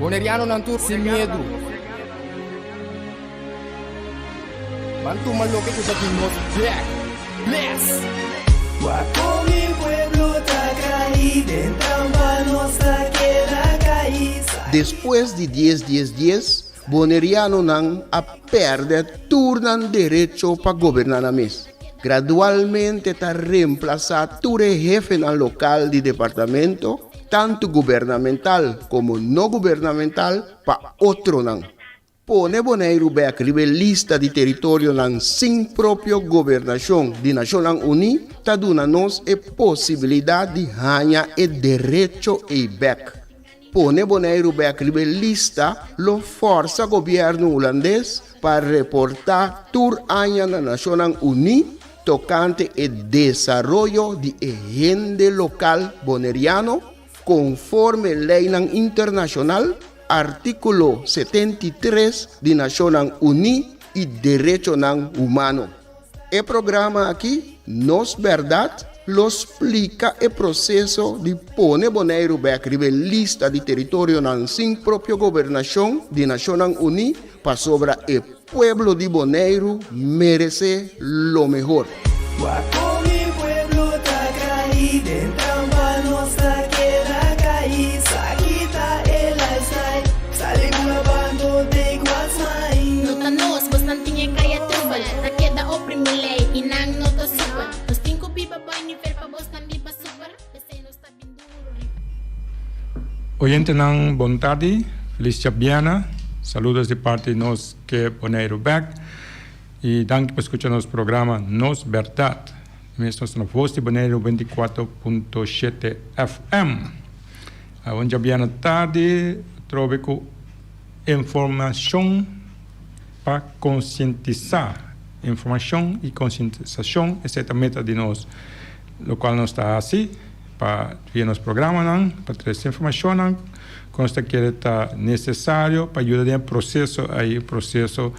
Bonerianonan tur sin miedu. Ban tuma loke ku ta di nos bek. Bless! Wak kon mi pueblo ta kai den trampa nos ta keda kai. Despues di dies dies dies, Bonerianonan a pèrdè tur nan derecho pa goberná nan mes. Gradualmente ta remplasá tur e hefenan lokal di departamento, tantu gubernamental komo no gubernamental, pa otronan. Pone Boneiru bèk riba e lista di teritorionan sin propio gobernashon di Nashonnan Uní ta duna nos e posibilidat di haña e derecho ei bèk. Pone Boneiru bèk riba e lista lo fòrsa gobièrnu hulandes pa reportá tur aña na Nashonnan Uní tokante e desaroyo di e hende lokal boneriano konforme leinan internashonal, artíkulo 73 di Nashonnan Uní i derechonan humano. E programa aki, Nos Bèrdat, lo splika e proseso di pone Boneiru bèk riba e lista di teritorionan sin propio gobernashon di Nashonnan Uní pasobra e pueblo di Boneiru meresé lo mehor. Wak kon mi pueblo ta kai den trampa nos ta keda kai sa kita e lifestyle sali ku na bando take what's mine. No ta nos, bosnan tin e kaya trubel Ta keda oprimi lei i nan no ta super Nos tin ku biba boi nivel pa bosnan biba super P'esei nos ta bin duru riba. Oyentenan bon tardi, felis djabièrnè, saludos di parti nos ke Boneiru bèk i danki pa skucha nos programa Nos Bèrdat. Mes nos ta na Voz di Boneiru 24.7 FM. Awor djabièrnè tardi atrobe ku Informashon pa konsientisá. Informashon i konsientisashon, esei ta meta di nos, lokual nos ta hasi pa via nos programanan, pa trese informashonnan ku nos ta kere ta nesesario pa yuda den e proseso ei, proseso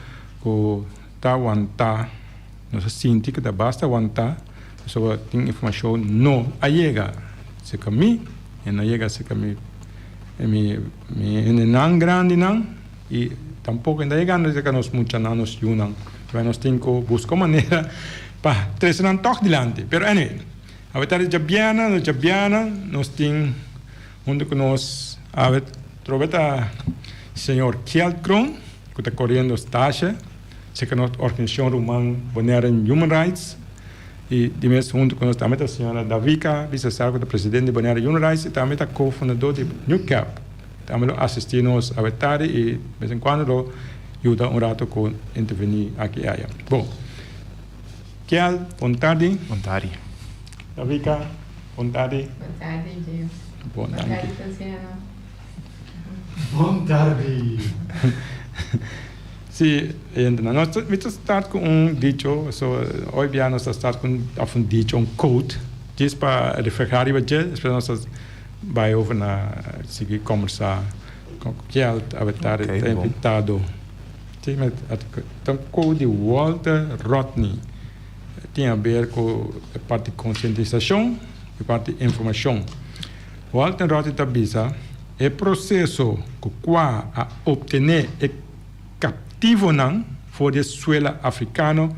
ku ta wantá, nos a sinti ku ta basta wantá, pasobra tin informashon no a yega serka mi, e no a yega serka mi. Mi mi hendenan grandinan y tampoco e ta yegando cerca nos muchanan, nos yunan. Pero nos tin cu busca un manera pa trece nan toch dilanti. Pero anyway, awe ta di djabièrnè, nos djabièrnè nos tin hunto cu nos awe trobe ta señor Kjeld Kroon cu ta coriendo stage cerca nos organisacion Ruman Bonairean Human Rights. Y di mes hunto cu nos tambe ta señora Davika Bisesar cu ta presidente di Bonaire Human Rights y tambe ta co-fundador di NewCap. Tambe lo asisti nos awe tardi y bes en cuando lo yuda un rato cu interveni aki y aya. Bon. Kiel, bon tardi. Bon tardi. Davika, bon tardi. Bon tardi, Gio. Bon, danki. Bon tardi, Tatiana. Bon tardi. Sí, hendenan. Nos ta, mi ta start ku un dicho, so hoy bia nos ta start ku un, òf un dicho, un quote, djis pa reflehá riba dje, despues nos ta bai over na sigui kòmbersá ku Kjeld awe tardi Oké, ta bon. invitado. Sí, mi a ta un quote di Walter Rodney, tin haber ku e parti konsientisashon i parti informashon. Walter Rodney ta bisa, E proseso ku kua a optené e kaptivonan for di e suela afrikano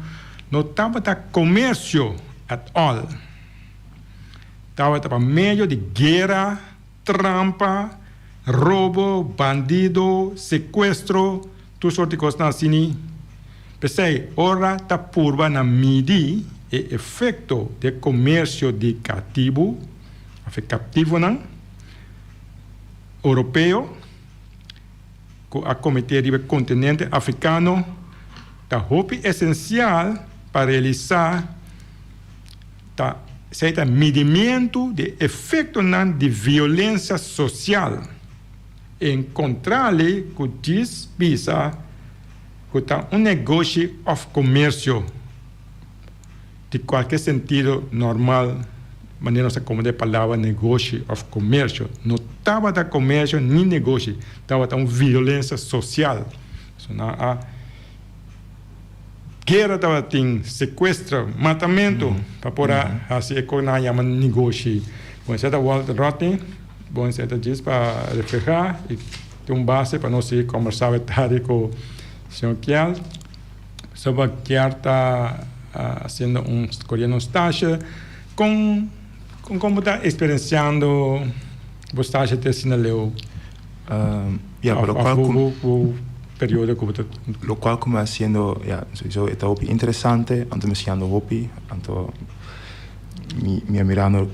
no tabata komersio at all. Tabata pa medio di guera, trampa, robo, bandido, sekuestro, tur sort di kosnan asini. P'esei ora ta purba na midi e efekto di e komersio di katibu òf e kaptivonan europeo ku a kometé riba e kontinente afrikano ta hopi esensial pa realisá ta esei ta midimientu di e efektonan di violensia sosial enkontrali ku djis bisa ku ta un negoshi òf komersio di kualke sentido normal manera nos ta komprende e palabra negoshi òf komersio. No tabata komersio ni negoshi, tabata un violensia sosial. So nan a guera tabatin, sekuestro, matamentu pa por a hasi e kos nan a yama negoshi. Bon esei ta Walter Rodney, bon esei ta djis pa reflehá i. Tin un base pa nos sigui kombersá e tardi ku señor Kiel. Pasobra Kiel ta hasiendo un koriendo un stasje. Kon kon bo ta eksperensiando bo stasje te asina leu? Ya, Of lo cual bo ku bo bo periodo ku bo ta. Lo cual ku mi hasiendo ya sowieso e ta hopi interesante anto mi siñando hopi anto mi mi a mirando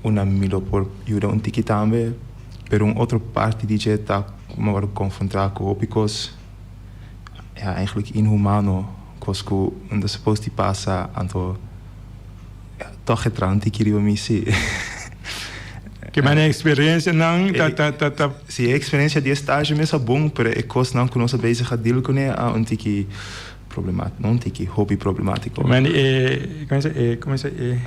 una mi lo por yuda un tiki tambe pero un otro parti di dje ta ku mi a wòrdu konfrontá ku hopi kos ya eigenlijk inhumano kos ku no ta supos di pasa anto Tòg e traha un tiki riba mi si. Ke manera e eksperensianan ta ta ta ta. Si e eksperensia di e stage mes a bon, pero e kosnan ku nos a bezig a deal kuné a un tiki problemátiko, no un tiki, hopi problemátiko. Ke manera e, kome se e, kome se e,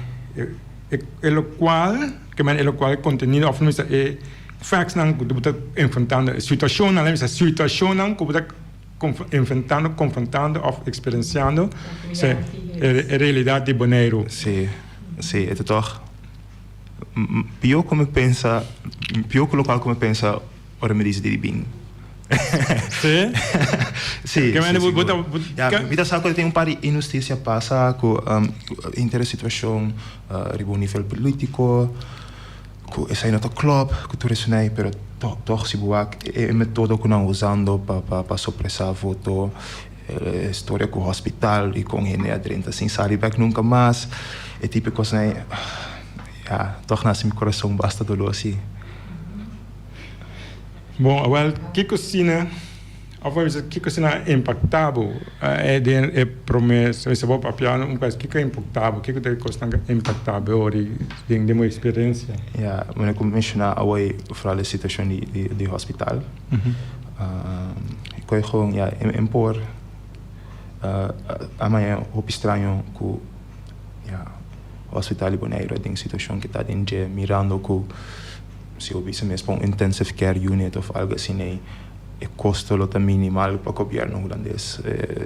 e e lokual, ke manera e lokual e kontenido òf no bisa e factsnan ku bo ta enfrentando, e situashonnan, laat mi bisa situashonnan ku bo ta. Enfrentando, konfrontando òf eksperensiando e realidat di Boneiru. Sí, sí, e ta tòg pió ku mi pensa, pió ku lokual ku mi pensa ora mi disidí di bin. Sí? Sí, Ke manera sí, bo ta, sigur. Ya, mi ta sa ku tin un par di inhustisia pasa ku henter e situashon riba un nivel polítiko. Ku esei no ta klòp ku tur esunei, pero tòg si bo wak e metodo ku nan usando pa pa sopresá voto, e storia ku hospital i kon hende a drenta sin sali bèk nunka mas, e tipo e kosnan ei, ya, tòg na hasi mi kurason basta doló si. Bon, awèl, kiko asina Of bo bisa kiko asina a impacta bo den e prome semester bo papia un pais kiko a impacta bo kiko ta e kosnan ku a impacta bo ori den den bo experiencia? Ya, manera ku mi menshoná awor vooral e situashon di di di hospital. Koe gewoon ya en por a maña hopi straño ku ya hospital di Boneiru a den situashon ku ta den dje mirando ku si bo bisa mes pa un intensive care unit of algo asina ei. E kosto lo ta minimal pa gobièrnu hulandes.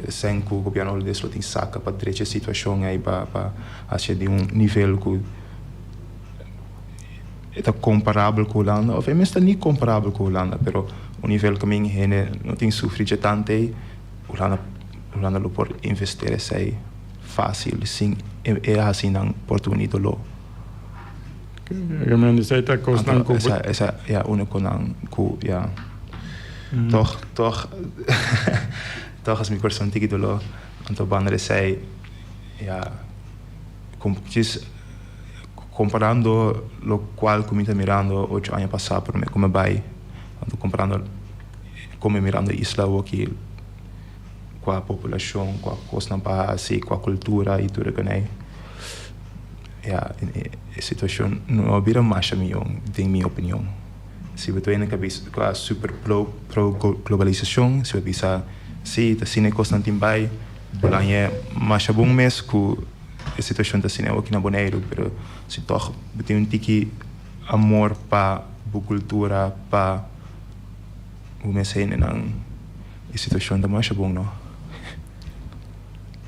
Sèn ku gobièrnu hulandes lo tin saka pa drecha e situashon ei pa pa hasié di un nivel ku e ta komparabel ku Hulanda òf e mes ta ni komparabel ku Hulanda pero un nivel ku min hende no tin sufri dje tantu ei Hulanda Hulanda lo por investeer esei fásil sin e hasi nan por ta un idolo. Esei ta kosnan ku. Esa esa ya úniko nan ku ya tòg tòg tòg as mi kurason tiki doló anto banda di esei ya djis komparando lokual ku mi ta mirando ocho aña pasá promé ku mi bai anto komparando kon mi mirando isla awoki kua populashon kua kosnan pa hasi kua kultura i tur e konei. Ya, e situacion no a bira masha mijo, den mi opinion. Si bo ta wende cabes cu a super pro pro globalisacion, si bo bisa si ta asina e cosnan tin bay, bo lo haña masha bon mes cu e situacion ta asina awoki na Boneiru, pero si tog bo tin un tiki amor pa bo cultura, pa bo mes hendenan, e situacion ta masha bon no.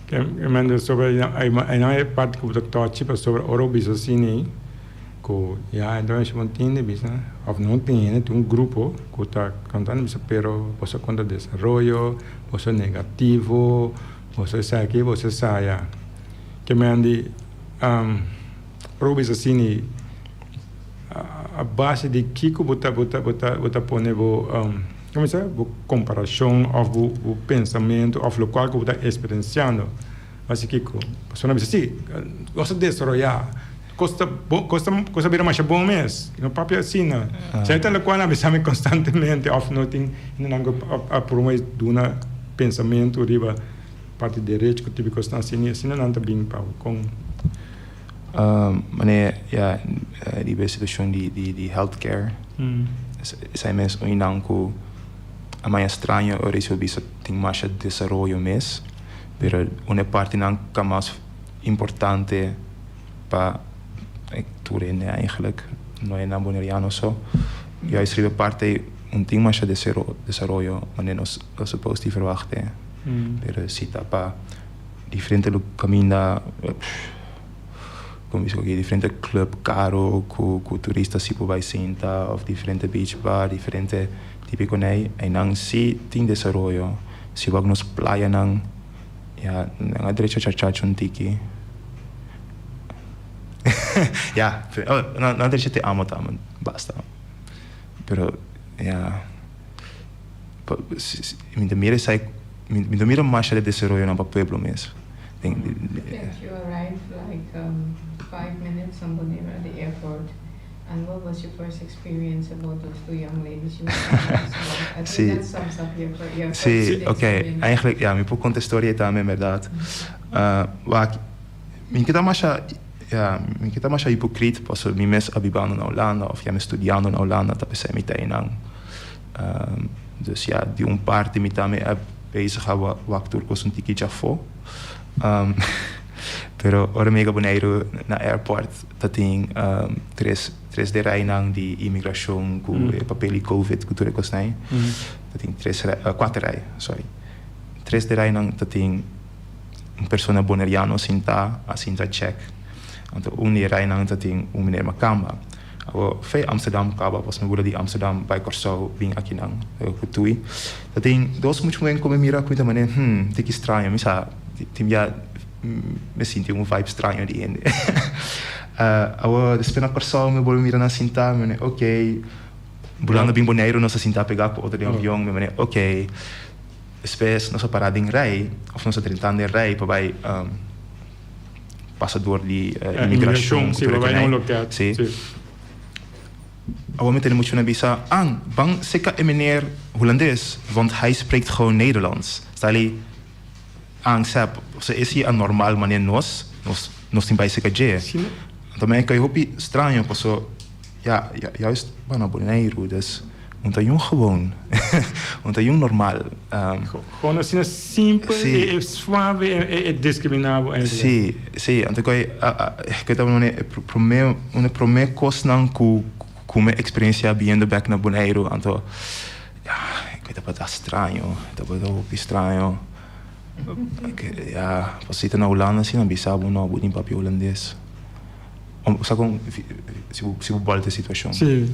E manda sobre einan e parti ku bo ta tochi pasobra ora bo bisa asina ku ya enton e bo tin di bisa of no tin hende tin un grupo ku ta kontando bisa pero boso kontra desaroyo boso negativo boso esaki boso esaya ke men di ora bo bisa asina a base di kiko bo ta bo ta bo ta pone bo. Kuminsá bo komparashon òf bo bo pensamentu òf lokual ku bo ta eksperensiando. Hasi kiko? Pasobra nan bisa si, kos ta desaroyá, kos ta bon, kos ta kos ta bira masha bon mes. No papia asina. Esei ta lokual nan bisa mi konstantemente òf no tin hendenan ku a promé duna pensamentu riba parti derecho ku tipo kosnan asina i asina nan ta bin pa bo kon. Manera ya riba e situashon di di healthcare. Esei mes un nan ku a maña straño ora esei bisa tin masha desaroyo mes, pero un e partinan ku ta mas importante pa tur hende eigenlijk, no e nan boneriano so, juist riba e parti ei un tin masha desaroyo manera nos lo supos di verwachta, pero si ta pa diferente kaminda. Kon bisa ku diferente club karo ku ku turista si por bai sinta of diferente beach bar, diferente tipiko nei. Einan si tin desaroyo. Si wak nos playanan ya nan a drecha chachacha un tiki. Ya, nan a drecha te amo tambe basta. Pero ya mi ta mira esei mi ta mira masha di desaroyonan pa pueblo mes. You arrived like 5 minutes on Bonaire at the airport. And what was your first experience about those two young ladies you were telling us about? I think that sums up your first Si, ok. experience. Eigenlijk, ja, mi por konta e storia tambe, bèrdat. Wak, mi ke ta masha, ja, mi ke ta masha hipokrit, pasobra mi mes a bibando na Hulanda, òf ya mi studiando na Hulanda, ta p'esei mi ta einan. Dus ja, di un parti mi tambe a bezig a wak tur kos un tiki djafó. Pero ora mi yega Boneiru na airport ta tin tres de rijnan di imigrashon ku e papel di covid ku tur e kosnan ei. Ta tin tres rij, kuater rij, sorry. Tres de rijnan ta tin un persona boneriano sintá a sinta check. Anto un di e rijnan ta tin un meneer makamba. Awor fe Amsterdam kaba pas mi bula di Amsterdam bai Kòrsou bin akinan ku tui. Ta tin dos mucha muhé ku mi mira ku mi ta manera hmm tiki straño mi sa tin bia mi sinti un vibe straño di hende. Awor despues na Kòrsou mi bolbe mira nan sintá mi manera ok bulando bin Boneiru nos a sinta pegá ku otro den avion mi manera ok. Despues nos a para den rei òf nos a drentando den rei pa bai pasa door di imigrashon ku tur e konai. Si. Awor mi tene muchu na bisa, An, ban seka e meneer Hulandes, want hij spreekt gewoon Nederlands. Sta li, An, sep, se esi a normal manera nos, nos, nos tin bai seka dje. Anto mi a kai hopi straño paso, ja, juist bo na Boneiru, dus un ta yun gewoon, un ta yun normal. Gewoon asina simpel e suave e discriminá bo eigenlijk. Sí, sí, anto ku ku ta un e promé un e promé kosnan ku ku mi eksperensiá biniendo bèk na Boneiru, anto ya ku tabata straño, tabata hopi straño. Ya, pasobra si ta na Hulanda asina bisa bo no, bo tin papia hulandes. Sa kon si bo si bo bòlta e situashon. Sí.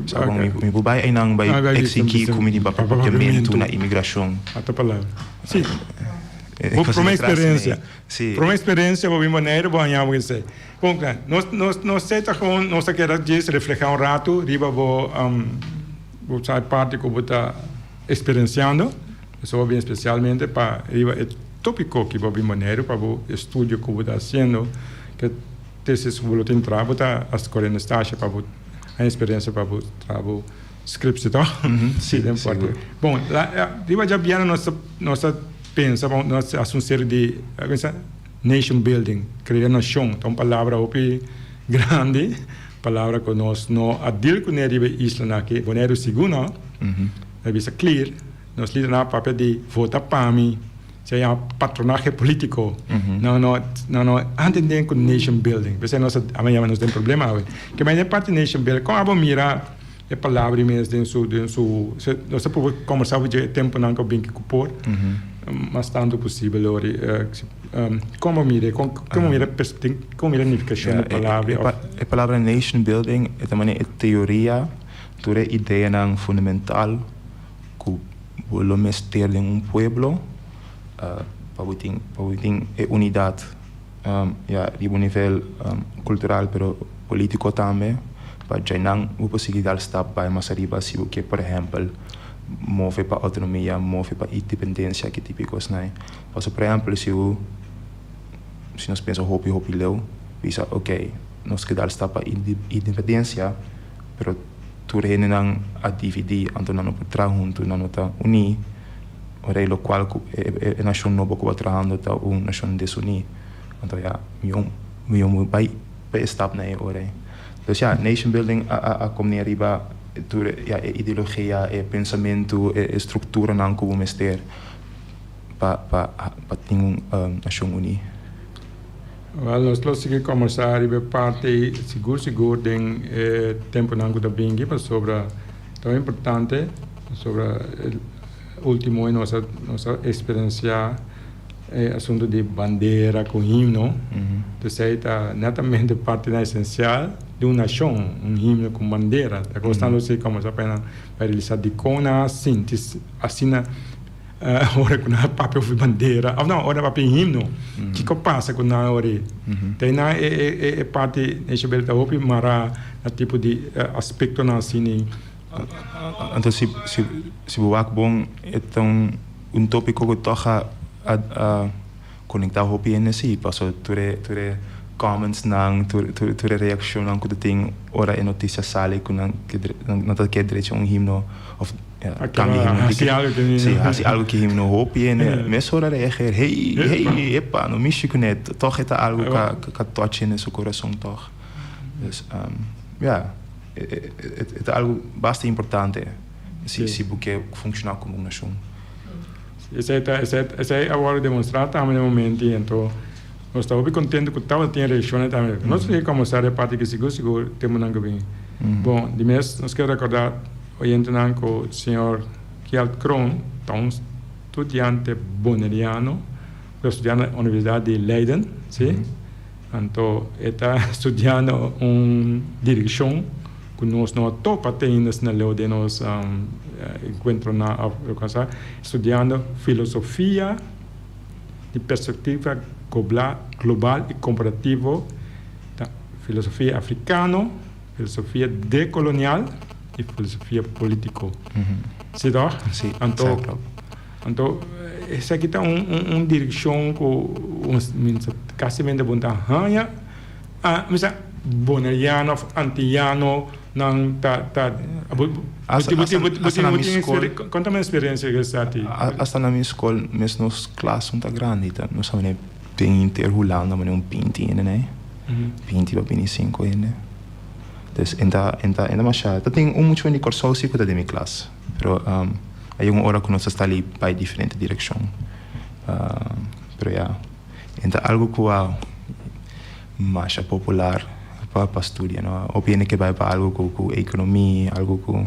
Sa kon mi por bai einan bai eksigí ku mi tin papia papiamentu na imigrashon. Ata palabra. Sí. Bo promé eksperensia. Sí. Promé eksperensia bo bin Boneiru bo haña bo esei. Bon kla, nos nos nos ta gewoon nos ta keda djis reflehá un ratu riba bo bo sa e parti ku bo ta eksperensiando. Eso bo bin spesialmente pa riba e tópiko ki bo bin Boneiru pa bo estudio ku bo ta hasiendo ke tesis ku bo lo tin traha bo ta a skore na stasje pa bo haña eksperensia pa bo traha bo skripsi to? Si, Den parti. sigur. Bon, riba djabièrnè nos ta nos ta pensa pa nos hasi un seri di nation building, krea nashon, ta un palabra hopi grandi, palabra ku nos no a deal kuné riba e islanan aki, Boneiru sigur no, a bisa clear. Nos lidernan a papia di vota pa mi, se yama patronahe politico. No, no, no, no a entende cu nation building. P'esei nos a yama nos den problema awe. Ke manera parti nation building, con abo mira e palabra mes den su, den su, nos a proba combersa over dje e temponan cu a binki cu por, mas tanto posibel ori. Con bo mira, con bo mira, con bo mira nificacion di palabra? E palabra nation building e ta manera e teoria, tur e ideanan fundamental ku bo lo mester den un pueblo pa bo tin pa bo tin e unidat ya riba un nivel kultural pero politiko tambe pa djainan bo por sigui dal stap bai mas ariba si bo ke por ehèmpel move pa outonomia move pa independensia ki tipo di kosnan ei pasobra por ehèmpel si bo si nos pensa hopi hopi leu bisa oke nos ke dal stap pa independensia pero tur hendenan a dividí, anto nan no por traha huntu, nan no ta uní, ora e lokual ku e nashon nobo ku bo a trahando ta un nashon desuní. Anto ya, mihó mihó bo bai pa e stapnan ei ora ei. Dus ya, nation building a a kom'é riba tur ya e ideologia, e pensamentu, e strukturanan ku bo mester pa pa pa tin un nashon uní. Wel, nos lo sigui combersa riba e parti ei sigur sigur den e temponan cu ta bingi pasobra ta muy importante pasobra e ultimo nos a nos a experiencia. E asuntu di bandera ku himno, esei ta netamente partinan esensial di un nashon, un himno ku bandera. Ta kosnan lo si komo sa pena pa realisá dikon nan a sinti asina ora ku nan a papia over bandera òf no ora nan a papia himno, kiko pasa ku nan ora ei. Ta einan e parti nation building ta hopi mará na tipo di aspektonan asina. Anto si si bo wak bon e ta un tópiko ku tòg a a konektá hopi hende si pasobra tur e tur e comments nan tur tur e reakshonnan ku ta tin ora e notisia sali ku nan ke nan ta ke drecha un himno òf kambia himno hasi algu ku si hasi algu ku himno hopi hende mesora reageer hey hey epa no mishi kuné tòg e ta algu ku a touch hende su kurason tòg dus ya. E ta algu basta importante si si bo ke funshoná komo un nashon. Esei ta esei a wòrdu demostrá tambe na e momento i anto nos ta hopi kontentu ku tabata tin reakshonnan tambe. Nos tin ke kombersá di e parti ki sigur sigur tempunan ku bin. Bon, di mes nos ke rekordá oyentenan ku señor Kjeld Kroon ta un studiante boneriano ku ta studiando na Universidat di Leiden, si. Anto e ta studiando un direccion cu nos no a topa te ainda asina leu den nos encuentronan of loke sa, studiando filosofia di perspectiva global y comparativo, ta filosofia africano, filosofia decolonial y filosofia politico. Si toch? Si, Anto exacto. Anto esaki ta un direccion cu mi ta casimente bon ta haña mi sa boneriano of antiyano nan ta ta Hasta na mi school Conta mi experiencia cu esaki. Hasta na mi school mes nos klas no ta grandi ta nos a mane den inter Hulanda mane un binti hende nei binti pa binti sinku hende dus e ta e ta masha ta tin un muchanan di Kòrsou si ku ta den mi klas. Pero a yega un ora ku nos a sta li bai diferente direkshon. Pero ya, e ta algu ku a masha popular pa pa studia no. Hopi hende ke bai pa algu ku ku ekonomi, algu ku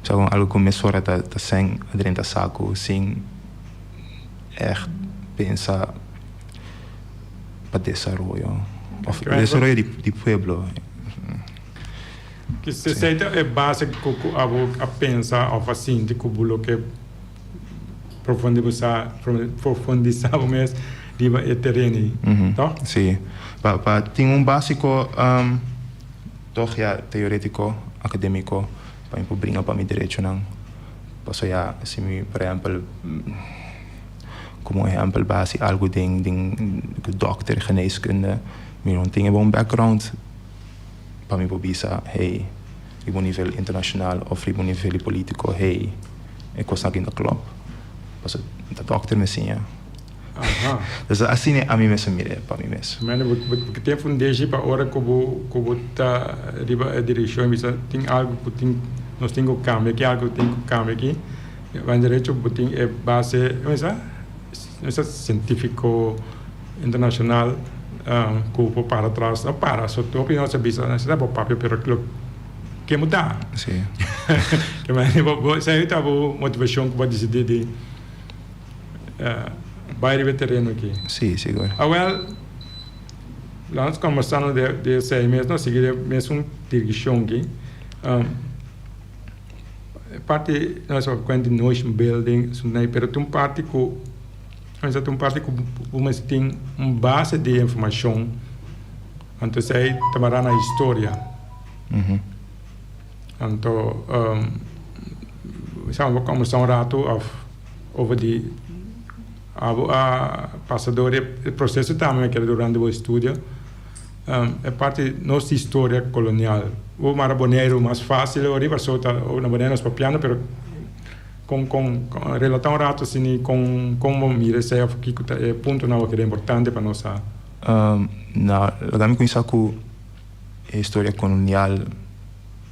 sa kon algu ku mesora ta ta sèn a drenta saku sin ègt pensa pa desaroyo òf desaroyo di pueblo. Esei ta e base ku abo a pensa òf a sinti ku bo lo ke profundisá bo mes riba e tereno ei, tòg? Sí. Pa pa tin un básiko tòg ya teorétiko, akadémiko pa mi por bringa pa mi derechonan. Pasobra ya si mi por ehèmpel komo ehèmpel bai hasi algu den den dòkter geneeskunde mi no tin e bon background. Pa mi por bisa, hey, riba un nivel internacional of riba un nivel di politico, hey, e cosnan aki no ta klop. Pasobra ta dokter mi siña. Dus asina ami mes a mira e pa mi mes. Mene, bo tin fundeshi pa ora cu bo cu bo ta riba e direccion y bisa tin algo cu tin nos tin cu cambia aki, algo tin cu cambia aki. Ban derecho bo tin e base, mesa cientifico. Internacional cu por para tras, no para, so hopi nos a bisa nan bo papia pero lo ke bo ta. Si. Ke manera bo bo esei ta bo motivacion cu bo a dicidi di bay riba e tereno aki. Si, sigur. Awel, laga nos combersando di esei mes, nos sigui den mesun direccion aki. E parti nos a cuenta di notion building, pero tin un parti cu. Esei ta un parti ku bo mester tin un base di informashon, anto esei ta mará na historia. Anto bo kombersá un ratu òf over di abo a pasa dor e proseso tambe keda durante bo estudio, e parti nos historia kolonial. Bo mara Boneiru mas fásil ori pasobra ta na Boneiru nos papiando pero. Kon kon relata un rato asina kon kon bo mira esei of kiko ta e puntonan bo kere importante pa nos sa? Na laga mi kuminsá ku e historia kolonial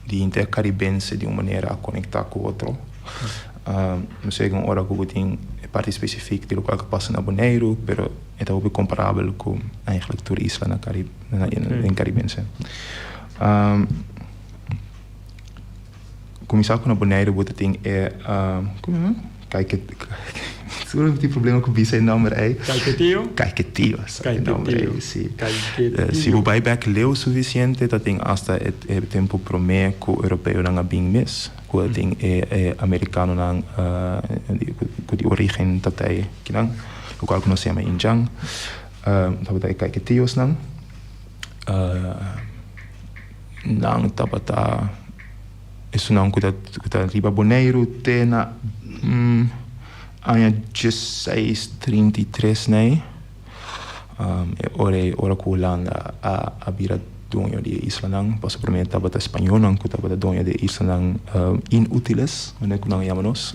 di henter karibense di un manera a konektá ku otro. No sé un ora ku bo tin e parti spesifik di lokual ku pasa na Boneiru, pero e ta hopi komparabel ku eigentlik tur isla na Karib den karibense. Kuminsá ku na Boneiru bo ta tin e, komo yama? Kai ke. Tur tin problema ku bisa e nòmber ei. Caiquetio? Caiquetio, sa e nòmber ei, si. Caiquetio. Si bo bai bèk leu sufisiente ta tin asta e tempu promé ku europeonan a bin mes, ku a tin e amerikanonan ku di orígen ta ta e kinan, lokual ku nos yama indjan, tabata e Caiquetiosnan. Nan tabata. Esunnan ku ta ku ta riba Boneiru te na aña diesseis trinta i tres nei. E ora ei ora ku Hulanda a a bira doño di e islanan pasobra promé tabata spañolnan ku tabata doño di e islanan inútiles manera ku nan a yama nos,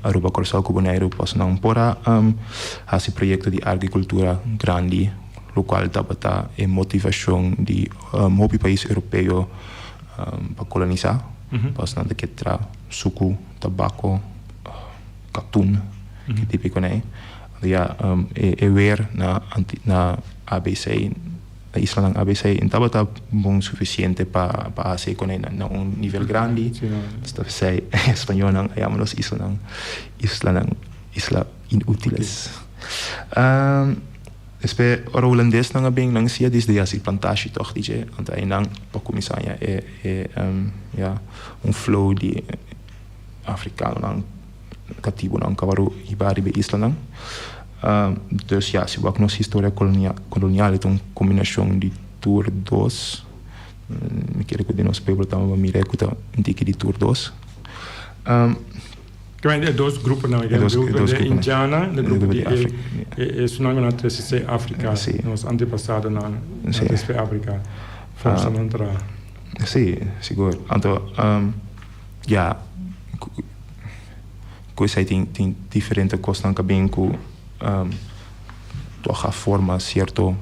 Aruba, Kòrsou ku Boneiru pasobra nan por a hasi proyekto di agrikultura grandi lokual tabata e motivashon di hopi pais europeo. Pa kolonisá, pas nan ta ke tra suku, tabako, katun, ke típiko nei. Anto ya e weer na na ABC, na islanan ABC no tabata bon sufisiente pa pa hasi e konei na un nivel grandi. Ta p'esei e spañolnan a yama nos islanan islanan isla inútiles. Despues ora hulandesnan a bin nan sia disdi hasi plantashi tòg di dje, anto einan pa kuminsá haña e e ya un flow di afrikanonan katibunan ku a wòrdu hibá riba e islanan. Dus ya si wak nos historia kolonial e ta un kombinashon di tur dos, mi kere ku den nos pueblo tambe bo mira ku ta un tiki di tur dos. Kende e dos gruponan? E grupo di Indiana e grupo di esunnan ku nan a trese se Afrika, nos antepasadonan a trese fe Afrika, forsa nan traha. Si, sigur. Anto, ya, ku esei tin tin diferente kosnan ku a bin ku tòg a forma sierto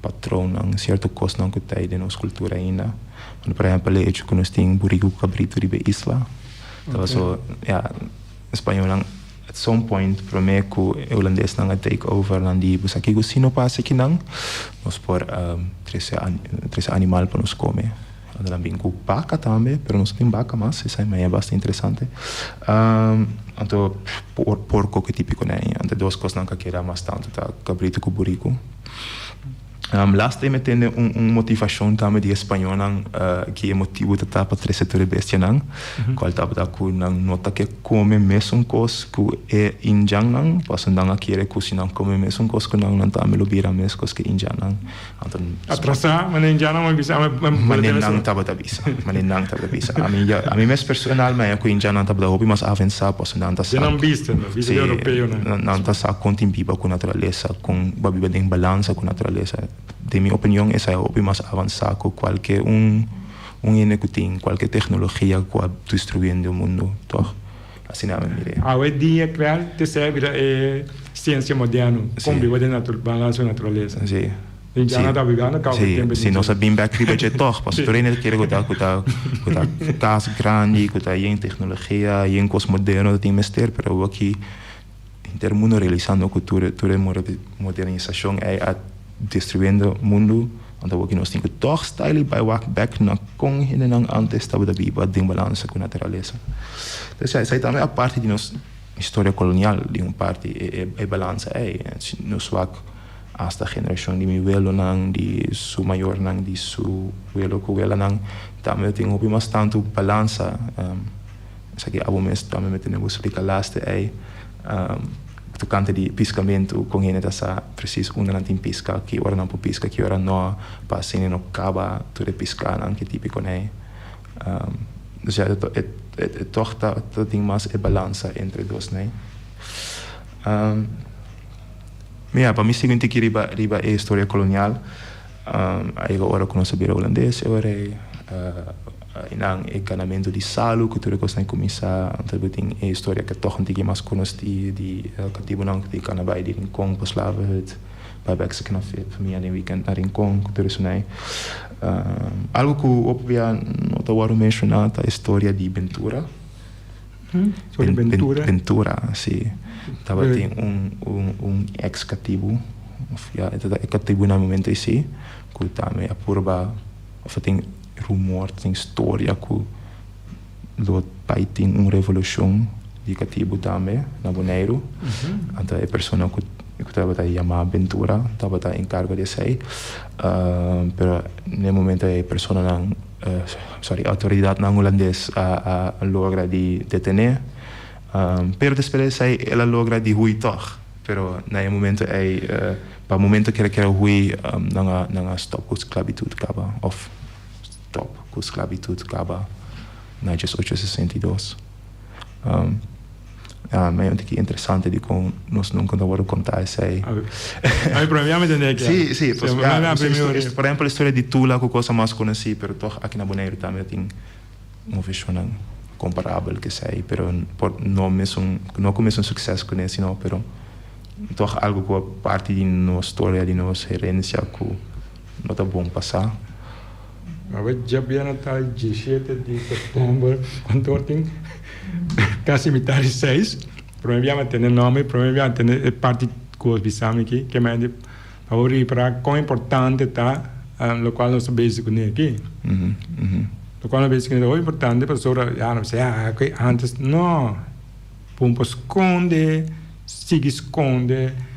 patronnan, sierto kosnan ku ta ei den nos kultura ainda. Por ehèmpel e echo ku nos tin buriku ku kabritu riba e isla. Paso ya spañolnan at some point prome ku e hulandesnan a take over nan di bo sa kiko si no pasa kinan nos por trese trese animal pa nos kome. Anto nan bin ku baka tambe pero nos no tin baka mas esei maya basta interesante. Anto porko ku tipiko nei anto dos kosnan ku a keda mas tantu ta kabritu ku buriku. Last e mi tende un un motivashon tambe di e spañolnan ki e motibu ta ta pa trese tur e bestianan, kual tabata ku nan no ta ke kome mesun kos ku e indjannan, pasobra nan a kere ku si nan kome mesun kos ku nan, nan tambe lo bira mes kos ku e indjannan. Anto. Atrasá, manera indjannan a bisa, Manera nan tabata bisa, manera nan tabata bisa. Ami ya, ami mes personal mi haña ku indjannan tabata hopi mas avansá pasobra nan ta sa. Den nan bista, nan bista di europeonan. Nan ta sa kon tin biba ku naturalesa. Kon bo a biba den balansa ku naturalesa. Den mi opinion esei a hopi mas avansá ku kualke un un hende ku tin kualke teknologia ku a destruyendo e mundu, tòg? Asina mi mir'é. Awe dia kruel te ser bira e siensia moderno, kon biba den balansa ku naturalesa. Sí. Den dja nan ta bibando kaba ku tempu. Si nos a bin bèk riba dje tòg, pasobra tur hende ta kere ku ta ku ta ku ta kas grandi, ku ta yen teknologia, yen kos moderno ta tin mester, pero awor aki Henter mundo realisando cu tur tur e modernisacion ey a destruyendo mundo, anto awor ki nos tin cu toch style bay wak bek na con hendenan antes tabata biba den balansa cu naturalesa. Entonces ya esey tambe a parti di nos historia colonial di un parti e e balansa ey. Nos wak hasta generacion di mi welonan, di su mayornan, di su welo cu welanan tambe tin hopi mas tanto balansa. Esaki abo mes tambe mi tene bo splika laste ei tokante di piskamentu kon hende ta sa presis unda nan tin piska, ki ora nan por piska, ki ora no, pa asina no kaba tur e piskanan ke tipiko nei. Dus ya e tòg ta tin mas e balansa entre dos nei. Ya pa mi sigui un tiki riba riba e historia kolonial a yega ora ku nos a bira hulandes e ora ei einan e ganamentu di salu ku tur e kosnan a kuminsá anto bo tin e historia ku tòg un tiki mas konosí di katibunan ku tin kana bai di Rincon pa Slavenhut bai bèk seki na famia den wikènt na Rincon ku tur esei algu ku hopi bia no ta wòrdu menshoná ta e storia di Bentura. Sobre Bentura. Bentura, si. Tabatin un, un, un ex katibu, of ya, e ta e katibu na momento esei, ku tambe a purba, of a tin rumor, tin storia ku lo bai tin un revolushon di. di katibu tambe na Boneiru. Anto e persona ku tabata yama Bentura tabata enkargo di esei. Pero na e momento ei e personanan, sorry, outoridatnan hulandes a logra di detené. Pero despues di esei el a logra di hui tòg. Pero na e momento ei, pa momento ku el a kere hui, nan a nan a stòp ku sklabitut kaba òf stòp ku sklabitut kaba na 1862. Mi a ki interesante dikon nos nunka ta wòrdu kontá esei. Ami promé mi a tende aki. Sí, sí. Por ehèmpel e storia di Tula ku kosa mas konosí, pero tòg aki na Boneiru tambe tin moveshonnan komparabel ku esei, pero por no mesun, no ku mesun sukses kuné sino, pero tòg algu ku a parti di nos storia, di nos herensia ku no ta bon pasá. Awe djabièrnè ta diesshete di sèptèmber, kantor tin kasi mitar di seis. Promé bia mi a tende nòmber, promé bia mi a tende e parti ku bo bisa mi aki, ke mende pa bo ripara kon importante ta lokual nos ta bezig kuné aki. Lokual nos ta bezig kuné ta hopi importante pasobra ya nos bisa ya ke antes, no, bo por skonde, sigui skonde.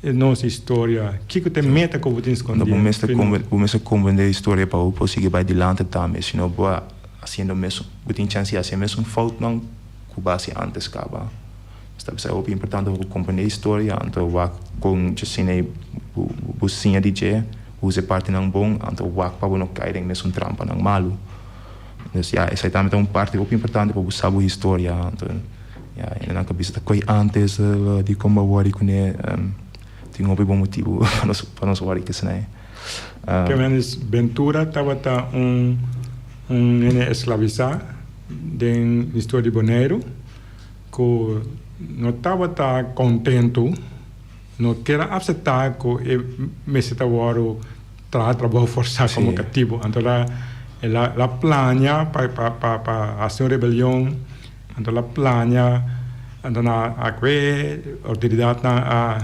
E nos historia. Kiko ta e meta ku bo tin skondí? Bo mester bo mester komprendé e historia pa bo por sigui bai dilanti tambe. Si no bo a hasiendo mesun, bo tin chèns di hasi e mesun foutnan ku bo a hasi ántes kaba. Ta p'esei hopi importante pa bo komprendé e historia, anto wak kon djasina ei bo bo siña di dje, usa e partinan bon, anto wak pa bo no kai den mesun trampanan malu. Dus ya, esei tambe ta un parti hopi importante pa bo sa bo historia. Anto ya, hendenan ku a bisa ta koe antes dikon bo a wòri kuné, tin hopi bon motibu pa nos pa nos wòri kesinei. Kemenis Ventura tabata un un hende esklavisá den historia di Boneiru ku no tabata kontentu, no kier a aseptá ku e mester ta wòru Traha trabou forsá komo katibu. Anto el a plania pa pa hasi un rebelion. Anto el a plania, anto nan a kue, outoridatnan a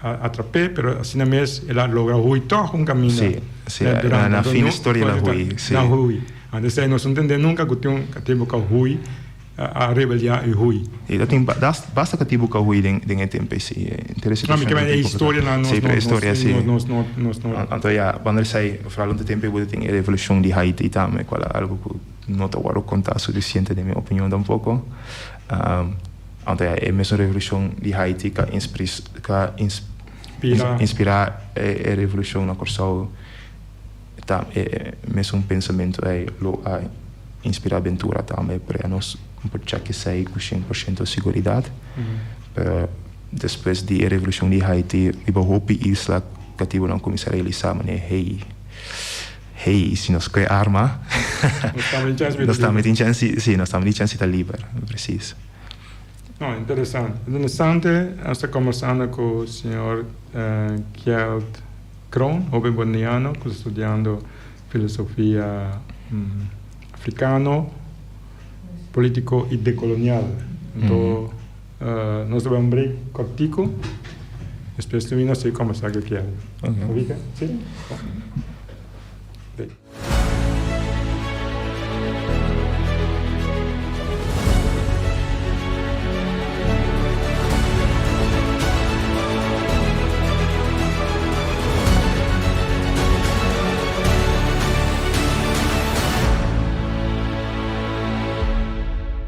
atrap'é, pero asina mes el a logra hui tòg un kaminda. Sí, sí, na fin di storia el a hui, sí. El a hui. Anto esei nos no tende nunka ku tin un katibu ku a hui. A rebeliá i hui. I ta tin basta katibu ku a hui den e tempu ei, sí. No, mi ke men e historianan nos Sí, pero e historia, sí. nos nos no. Anto ya, banda di esei, foral un tempu ei bo ta tin e revolushon di Haiti tambe, kual a algu ku no ta wòrdu kontá sufisiente den mi opinion tampoko. Anto ya, e mesun revolushon di Haiti ku a ku a inspirá e revolushon na Kòrsou. Ta e mesun pensamentu ei lo a inspirá Ventura tambe, pero nos no por chèk esei ku 100% siguridat. Pero despues di e revolushon di Haiti riba hopi isla katibunan kuminsá realisá manera hey, hey, si nos kue arma nos tambe tin chèns di, si, nos tambe tin chèns di ta liber, presis. No, interesante. Interesante, nos ta kombersando ku señor Kjeld. Kroon, hoben boniano ku ta studiando filosofia afrikano, politiko i dekolonial. Anto nos ta bai un break kòrtiku, despues mi nos sigui kòmbersá ku Kjeld. Oké. Si?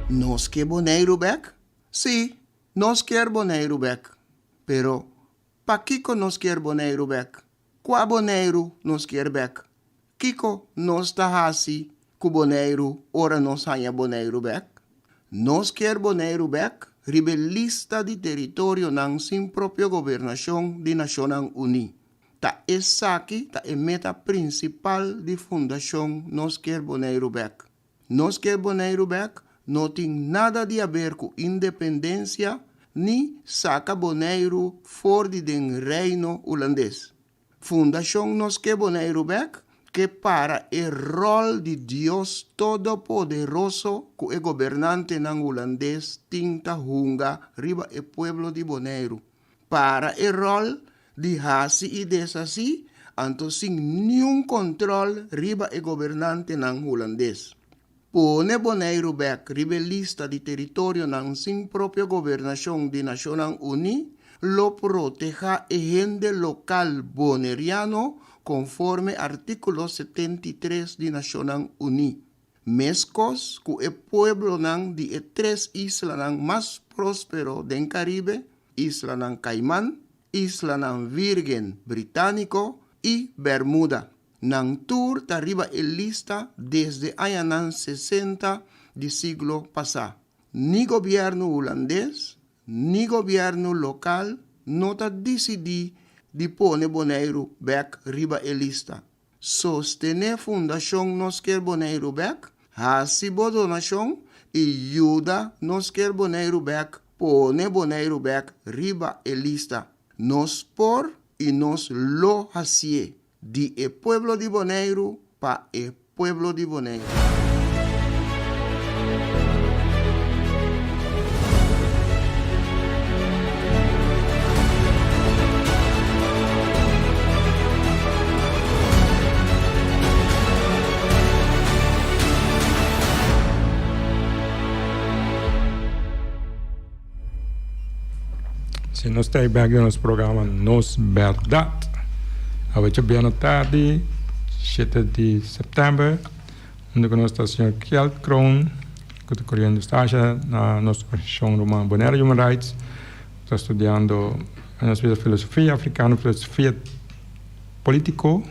Nos ke Boneiru bek? Sí, nos kier Boneiru bek. Pero, pakiko nos kier Boneiru bek? Kua Boneiru nos kier bek? Kiko nos ta hasi ku Boneiru ora nos haña Boneiru bek? Nos kier Boneiru bek riba e lista di teritorionan sin propio gobernashon di Nashonnan Uní. Ta esaki ta e meta prinsipal di Fundashon Nos Kier Boneiru Bek. Nos kier Boneiru bek no tin nada di haber ku independensia ni saka Boneiru for di den Reino Hulandes. Fundashon Nos Ke Boneiru Bek ke para e ròl di Dios Todopoderoso ku e gobernantenan hulandes tin ta hunga riba e pueblo di Boneiru. Para e ròl di hasi i deshasí, anto sin niun kòntròl riba e gobernantenan hulandes. Pone Boneiru bèk riba e lista di teritorionan sin propio gobernashon di Nashonnan Uní lo protehá e hende lokal boneriano konforme artíkulo 73 di Nashonnan Uní, meskos ku e pueblonan di e tres islanan mas próspero den Karibe, Islanan Kaiman, Islanan Vírgen Britániko i Bermuda. Nan tur ta riba e lista desde añanan sesenta di siglo pasá. Ni gobièrnu hulandes ni gobièrnu lokal no ta disidí di pone Boneiru bèk riba e lista. Sostené Fundashon Nos Kier Boneiru Bèk, hasi bo donashon i yuda Nos Kier Boneiru Bèk pone Boneiru bèk riba e lista. Nos por i nos lo hasié. Di e pueblo di Boneiru pa e pueblo di Boneiru. Si nos ta bek den nos programa Nos Berdad. Awe djabièrnè tardi, shete di sèptèmber, unda ku nos ta señor Kjeld Kroon, ku ta koriendo stasha na nos organisashon Ruman Bonaire Human Rights, ku ta studiando nos bisa filosofia afrikano, filosofia politiko,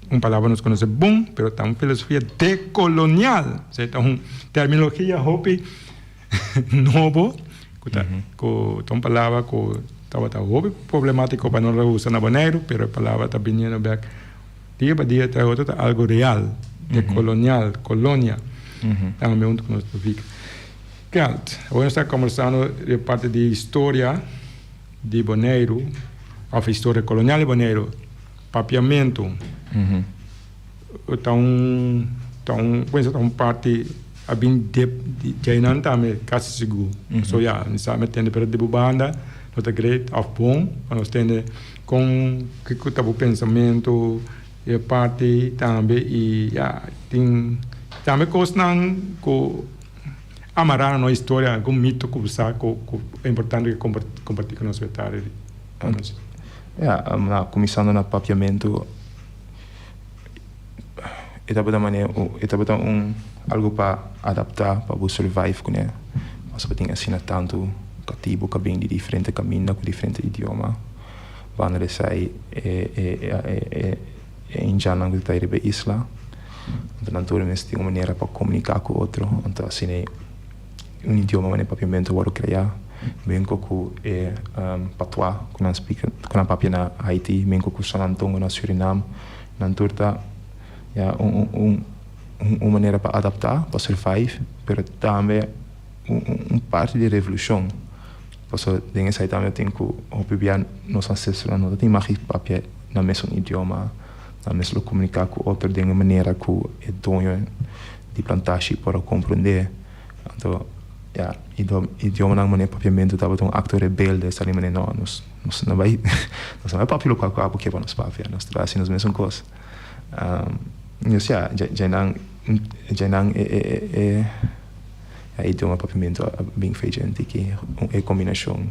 un palabra nos konosé bon, pero ta un filosofia dekolonial, esei ta un terminologia hopi. nobo ku ta ku ta un palabra ku tabata hopi problemátiko pa nos usa na Boneiru pero e palabra ta biniendo bèk dia pa dia ta otro ta algu real dekolonial kolonia tambe huntu ku nos ta fika. Kèlt, awor nos ta kombersando di parti di historia di Boneiru òf historia kolonial di Boneiru papiamentu. Ta un ta un pensa ta un parti a bin dep di djainan tambe kasi sigur. So ya, mi sa mi tende pero di bo banda no ta great of bon pa nos tende kon kiko ta bo pensamentu e parti tambe i ya tin tambe kosnan ku amará na nos historia algun mito ku bo sa ku ku e importante kompartí ku nos e tardi di. Ya, kuminsando na papiamentu. E tabata manera e tabata un algo pa adaptá pa bo survive kuné pasobra tin asina tantu katibu ku a bin di diferente kaminda ku diferente idioma banda di esei e e e e indjannan ku ta riba e isla anto nan tur mester tin un manera pa komuniká ku otro anto asina e un idioma manera papiamentu a wòrdu kreá menko ku e patois ku nan spika ku nan papia na Haiti menko ku Sranantongo na Surinam nan tur ta ya un un un manera pa adaptá pa survive pero tambe un un parti di revolushon pasobra den esei tambe tin ku hopi bia nos ansestronan no ta tin mag di papia nan mesun idioma nan mes lo komuniká ku otro den un manera ku e doño di plantashi por a komprondé. Anto, ya, idiomanan manera papiamentu tabata un akto rebelde, sa di manera, no, nos nos no bai nos no bai papia lokual ku abo ke pa nos papia, nos ta hasi nos mesun kos. Nos ya, djainan djainan e e e e idioma papiamentu a bin fecha un tiki e kombinashon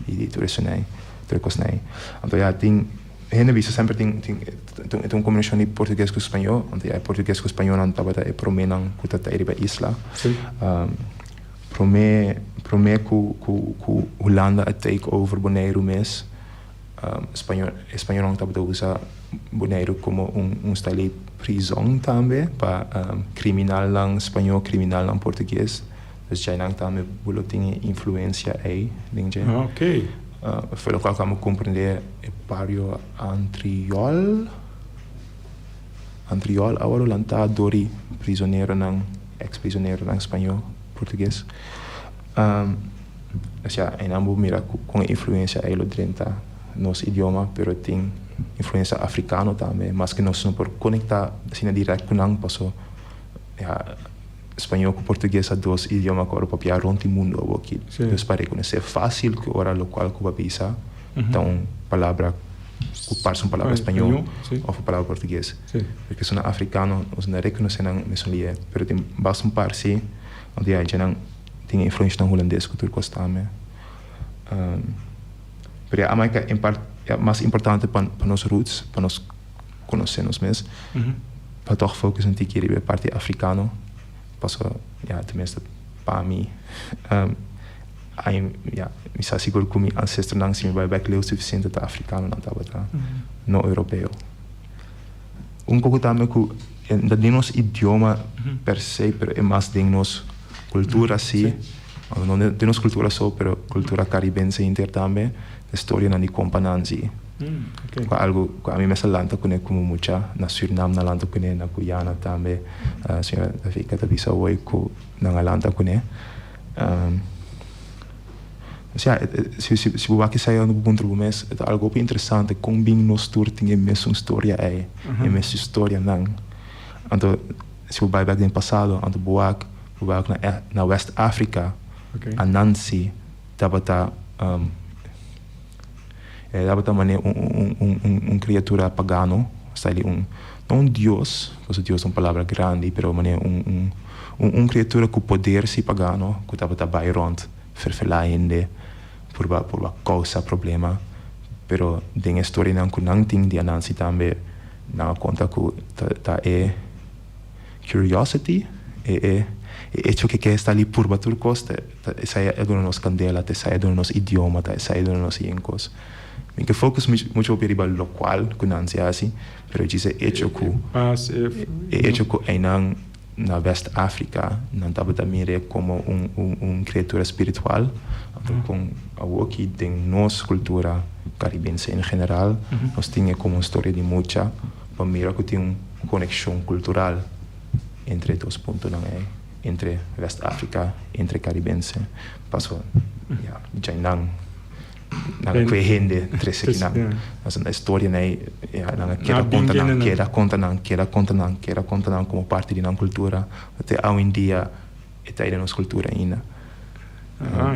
di tur esonai, tur e kosnan ei. Anto ya tin. Hende bisa semper tin tin e ta un kombinashon di portugues ku spañó, anto ya e portugues ku spañónan tabata e proménan ku ta ta riba isla. Promé promé ku ku ku Hulanda a take over Boneiru mes, spañó e spañónan tabata usa Boneiru komo un un style di prizòn tambe pa kriminalnan spañó, kriminalnan portugues. Dus djainan tambe bo lo tin e influensia ei den dje. Fue locual cu amo comprende e bario Antriol. Antriol a worde lanta door di prisoneronan, ex prisoneronan spañol, portugues. Osea, einan bo mira con e influencia ei lo drenta nos idioma, pero tin influencia africano tambe, maske nos no por conecta asina direct cu nan, paso ya. Spañó ku portugues a dos idioma ku ora papia rond di mundu awoki. Dus pa rekonosé fásil ku ora lokual ku bo a bisa ta un palabra. Ku parse un palabra spañó òf un palabra portugues. Porque esunnan afrikano nos no rekonosé nan mesun lié, pero tin basta un par sí, want ya dje nan tin e influenshanan hulandes ku tur kos tambe. Pero ya Amaica en part ya mas importante pa pa nos roots, pa nos konosé nos mes, pa tòg focus un tiki riba e parti afrikano, pasobra ya tenminste pa mi Ai, ya, mi sa sigur ku mi ancestronan, si mi bai bek leu sufisiente, ta afrikanonan tabata, no europeo. Un poko tambe ku e no ta den nos idioma per se, pero e mas den nos kultura si, no den nos kultura so, pero kultura karibense hinter tambe, e storianan di Kompa Nanzi. Ku algu ku ami mes a lanta kuné komo mucha, na Sürnam nan a lanta kuné, na Guyana tambe, señora Davika ta bisa awor ku nan a lanta kuné. Osea, si si bo wak esei unda bo puntra bo mes, e ta algo hopi interesante kon bin nos tur tin e mesun storia ei, e mesun storianan. Anto si bo bai bek den pasado, anto bo wak, bo bai wak na na West Africa, Anansi tabata e tabata manera un un un un kriatura pagano, osea di un, no un dios, pasobra dios ta un palabra grandi, pero manera un un un un kriatura ku poder si pagano ku tabata bai rònt ferfelá hende, purba purba kousa problema, pero den e storianan ku nan tin di Anansi tambe nan a konta ku ta ta e curiosity, e e e echo ke ke sta li purba tur kos ta ta esei a duna nos kandela, ta esei a duna nos idioma, ta esei a duna nos yen kos. Mi ke focus mucho hopi riba lokual ku nan si hasi, pero djis e echo ku e echo ku einan na West Afrika nan tabata mir'é komo un un un kriatura spiritual, anto kon awoki den nos kultura karibense en general nos tin e komo un storia di mucha pa mira ku tin un konekshon kultural entre e dos puntonan ei, entre West Afrika, entre karibense, paso ya djainan nan a kue hende trese kinan. Pasobra e storianan ei ya nan a keda konta nan, keda konta nan, keda konta nan, keda konta nan komo parti di nan kultura. Te awendia e ta ei den nos kultura ainda.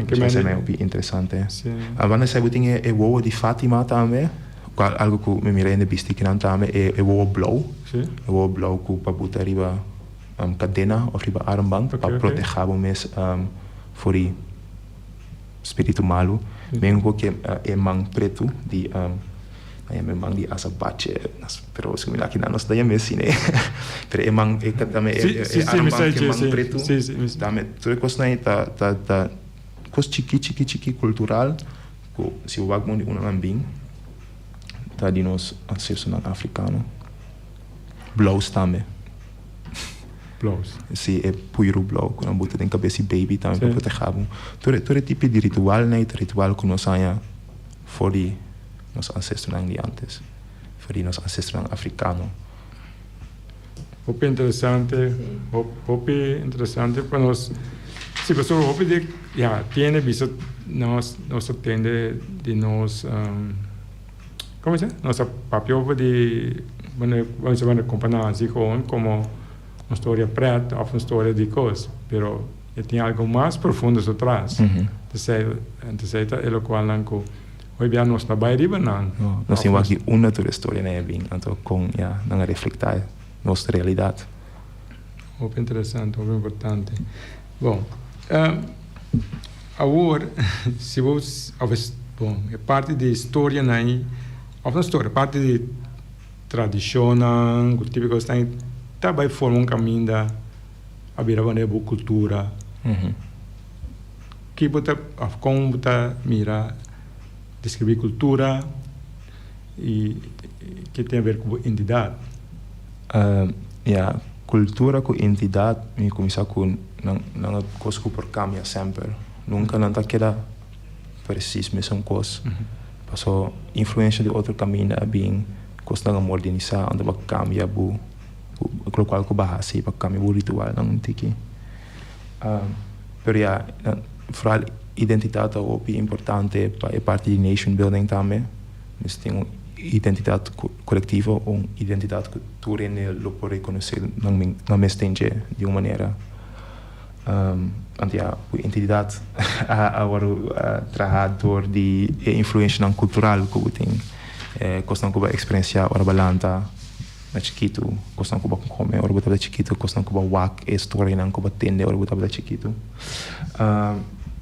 Esei ta hopi interesante. Banda esei bo tin e wowo di Fatima tambe, kual algu ku mi mira hende bisti kinan tambe, e wowo blou. E wowo blou ku pa buta riba kadena òf riba armband pa proteha bo mes for di Spiritu malu. Men ku ke e man pretu di nan yama e man di azabache pero si mi aki nan no sa ta yama e asina pero e man e tambe e armband ku e man pretu tambe tur e kosnan ei ta ta ta kos chiki chiki chiki kultural ku si bo wak bon di unda nan bin ta di nos ansestonan afrikano. Blous tambe. Blous. Si, e puiru blou ku nan buta den kabes di baby tambe pa proteha bo. Tur e tur e tipo di ritualnan ei ta ritual ku nos haña for di nos ansestonan di antes, for di nos ansestonan afrikano. Hopi interesante, hopi interesante pa nos. Si, pasobra hopi di, ya, tiene bisa nos nos ta tende di nos. Como dice? Nos a papia over di wanneer wanneer wanneer compa Nancy gewoon como un storia pret of un storia di cos, pero e tin algo mas profundo su tras. Entonces, entonces ta e locualnan cu hoy bia nos ta bay riba nan. No, nos tin wak di unda tur e storianan a bin, anto con ya nan a reflecta nos realidad. Hopi interesante, hopi importante. Bon, awor si bo of es bon e parti di historianan ei of no storia parti di tradishonnan ku tipo kosnan ei ta bai forma un kaminda a bira manera bo kultura. Ki bo ta of kon bo ta mira deskribí kultura i ke tin aber ku bo identidat? Ya, kultura ku identidat mi kuminsá ku nan nan a kos ku por kambia semper. Nunka nan ta keda presis mesun kos. Paso influensha di otro kaminda a bin, kosnan a modernisá, anto bo a kambia bo lokual ku bo a hasi, bo a kambia bo ritualnan un tiki. Pero ya, foral identidat ta hopi importante pa e parti di nation building tambe. Nos tin un identidat kolektivo, un identidat ku tur hende lo por rekonosé nan mes den dje di un manera. Anto ya, ku identidat a wòrdu traha dor di e influenshanan kultural ku bo tin. E kosnan ku bo a eksperensiá ora bo a lanta na chikitu, kosnan ku bo a kome ora bo tabata chikitu, kosnan ku bo a wak, e storianan ku bo a tende ora bo tabata chikitu.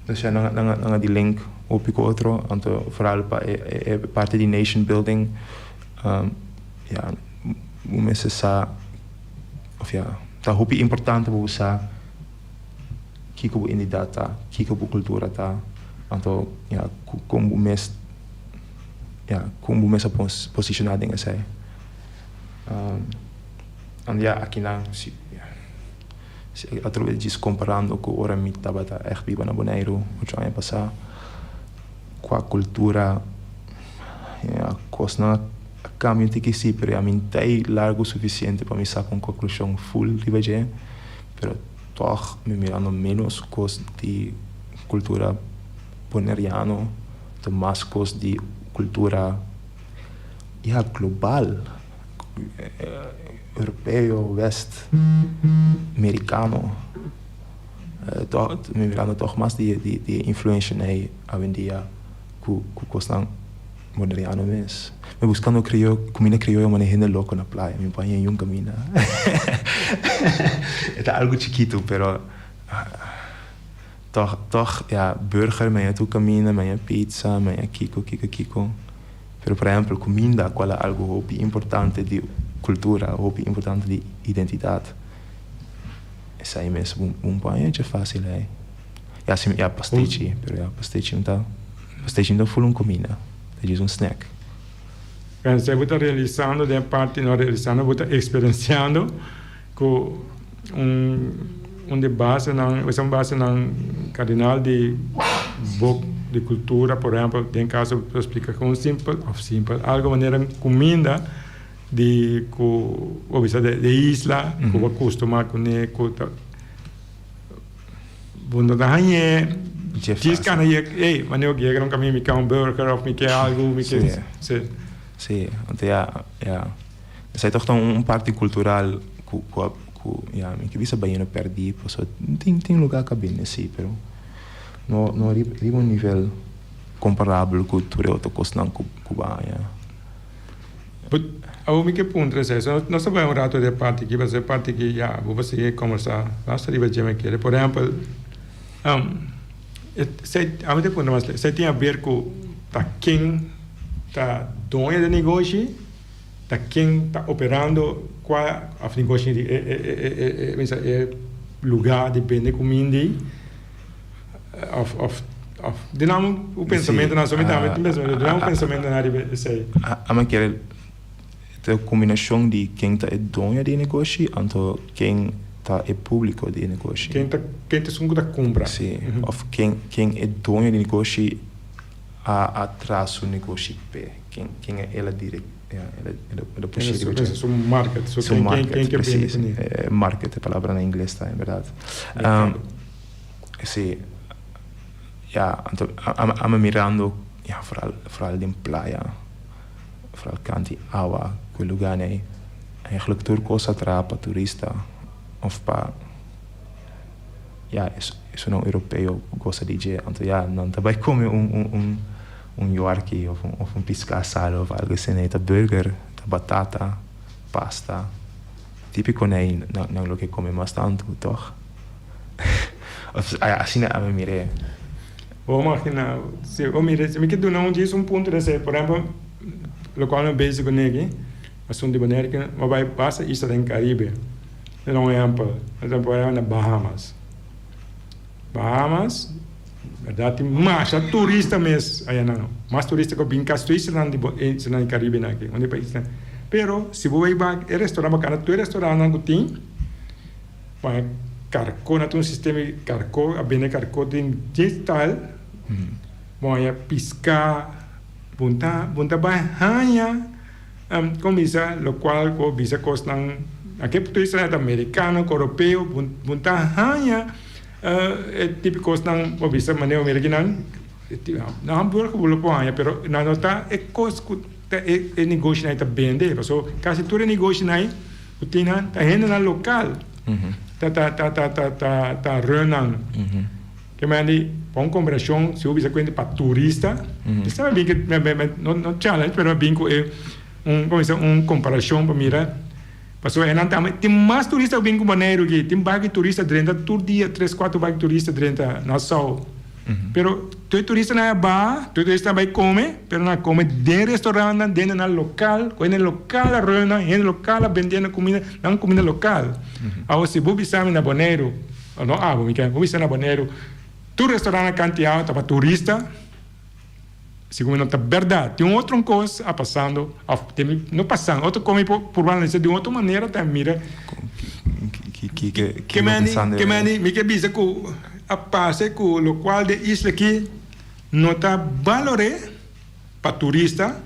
Dus ya nan nan a di link hopi ku otro, anto vooral pa e parti di nation building ya bo mester sa of ya ta hopi importante pa bo sa kiko bo identidat ta, kiko bo kultura ta, anto ya kon bo mes ya kon bo mes a posishoná den esei. Anto ya akinan si si atrobe djis komparando ku ora mi tabata ègt biba na Boneiru ocho aña pasá kua kultura ya kosnan a kambia un tiki si pero ya mi no ta ei largu sufisiente pa mi saka un konklushon ful riba dje pero tòg mi mirando ménos kos di kultura boneriano ta mas kos di kultura ya global europeo west merikano mi mirando tòg mas di e influensha nei awendia ku kosnan boneriano mes mi buskando kuminda krioyo manera hende loko na playa mi por haña yun kaminda e ta algu chikitu pero. Tòg, tòg, ya, burger mi a tur kaminda, mi a pizza, mi a kiko, kiko, kiko. Pero por ehèmpel kuminda kual a algu hopi importante di kultura, hopi importante di identidat. Esei mes bo un por haña dje fásil ei. Ya si, ya pastechi, pero ya pastechi no ta, pastechi no ta ful un kuminda, ta djis un snack. Pensé bo ta realisando den e parti no realisando, bo ta eksperensiando. Ku un un di basenan, esei un basenan kardinal di bo di kultura, por ehèmpel den kaso bo splika ku un simpel òf simpel algu manera kuminda di ku bo bisa di e isla ku bo kustumá kuné ku ta bo no ta hañ'é djis kana yega ey manera bo yega na un kaminda mi ke un burger òf mi ke algu mi ke si. Si, anto ya ya. Esei tòg ta un parti kultural ku ku a ku ya mi ke bisa bayendo pèrdí pasobra tin tin lugá ku a bini sí pero no no riba un nivel komparabel ku tur e otro kosnan ku ku bo a haña. But awor mi ke puntra esei so nos ta bai un rato di e parti aki pasobra e parti aki ya bo por sigui kombersá basta riba dje mi kere. Por ehèmpel esei ami ta puntra mas esei tin aber ku ta ken ta doño di e negoshi? Ta ken ta operando kua of negoshi di e e e e bisa e luga di bende kuminda ei of of of di nan un pensamentu nan so mi tambe tin pensamentu di nan un pensamentu nan riba esei. Ami kere ta e kombinashon di ken ta e doño di e negoshi anto ken ta e publiko di e negoshi. Ken ta ken ta esun ku ta kumpra. Si of ken ken e doño di negoshi a a traha su negoshi p'e. Ken ken el a direk ya el a el a pushi riba dje. Su market su ken ken ken ke bini kuné. Market e palabra na ingles ta en berdad. Si ya anto ami mirando ya foral foral den playa foral kanti awa ku e lugar nei eigenlijk tur kos a traha pa turista of pa ya esunnan europeo gosa di dje anto ya nan ta bai kome un un un yorki of un of un pisca asado of algo asina e ta burger ta batata pasta tipico nei nan nan loke kome mas tanto toch of asina ami mir'e. Bo imagina si bo mira si mi ke duna un djis un punto di esei por ehempel lokual mi bezig kuné aki asuntu di Bonaire ke bo bai basta isla den Caribe mi ta duna un ehempel por ehempel na Bahamas Bahamas Berdad tin masha turista mes ayanan. Mas turista ku bin kas tur islanan di islanan di Karibenan aki, un di paisnan. Pero si bo bai bak e restaurant bakana tur e restaurantnan ku tin pa karko nan tin un sistema di karko a bende karko den dje style bo haña piska bo ta bo ta bai haña kon bisa lokual ku bisa kosnan aki turistanan ta merikano ku europeo bo ta haña. E tipo kosnan bo bisa manera bo mira kinan na hamburger bo lo por haña pero nan no ta e kos ku ta e negoshinan ta bende pasobra kasi tur e negoshinan ku tin nan ta hendenan lokal ta ta ta ta ta run nan ke mandi. Pa un komparashon si bo bisa kuenta pa turista, esei mi bin ku no no challenge pero mi bin ku e un komo bisa un komparashon pa mira pasobra e nan tambe tin mas turista ku bin ku Boneiru aki tin baki turista drenta tur dia tres kuater baki turista drenta Nassau pero tur e turistanan a baha tur e turistanan bai kome pero nan a kome den restaurantnan den nan lokal ku hende lokal a run nan hende lokal a bende nan kumida nan kumida lokal awor si bo bisa mi na Boneiru. No abo mi ke bo bisa na Boneiru tur restaurant na Kantiago ta pa turista segun mi no ta berdad tin un otro kos a pasando of tin mi no pasando otro kos mi por purba analiza di un otro manera ta mira ke meni ke meni mi ke bisa ku a pasa ku lokual den isla aki no ta balore pa turista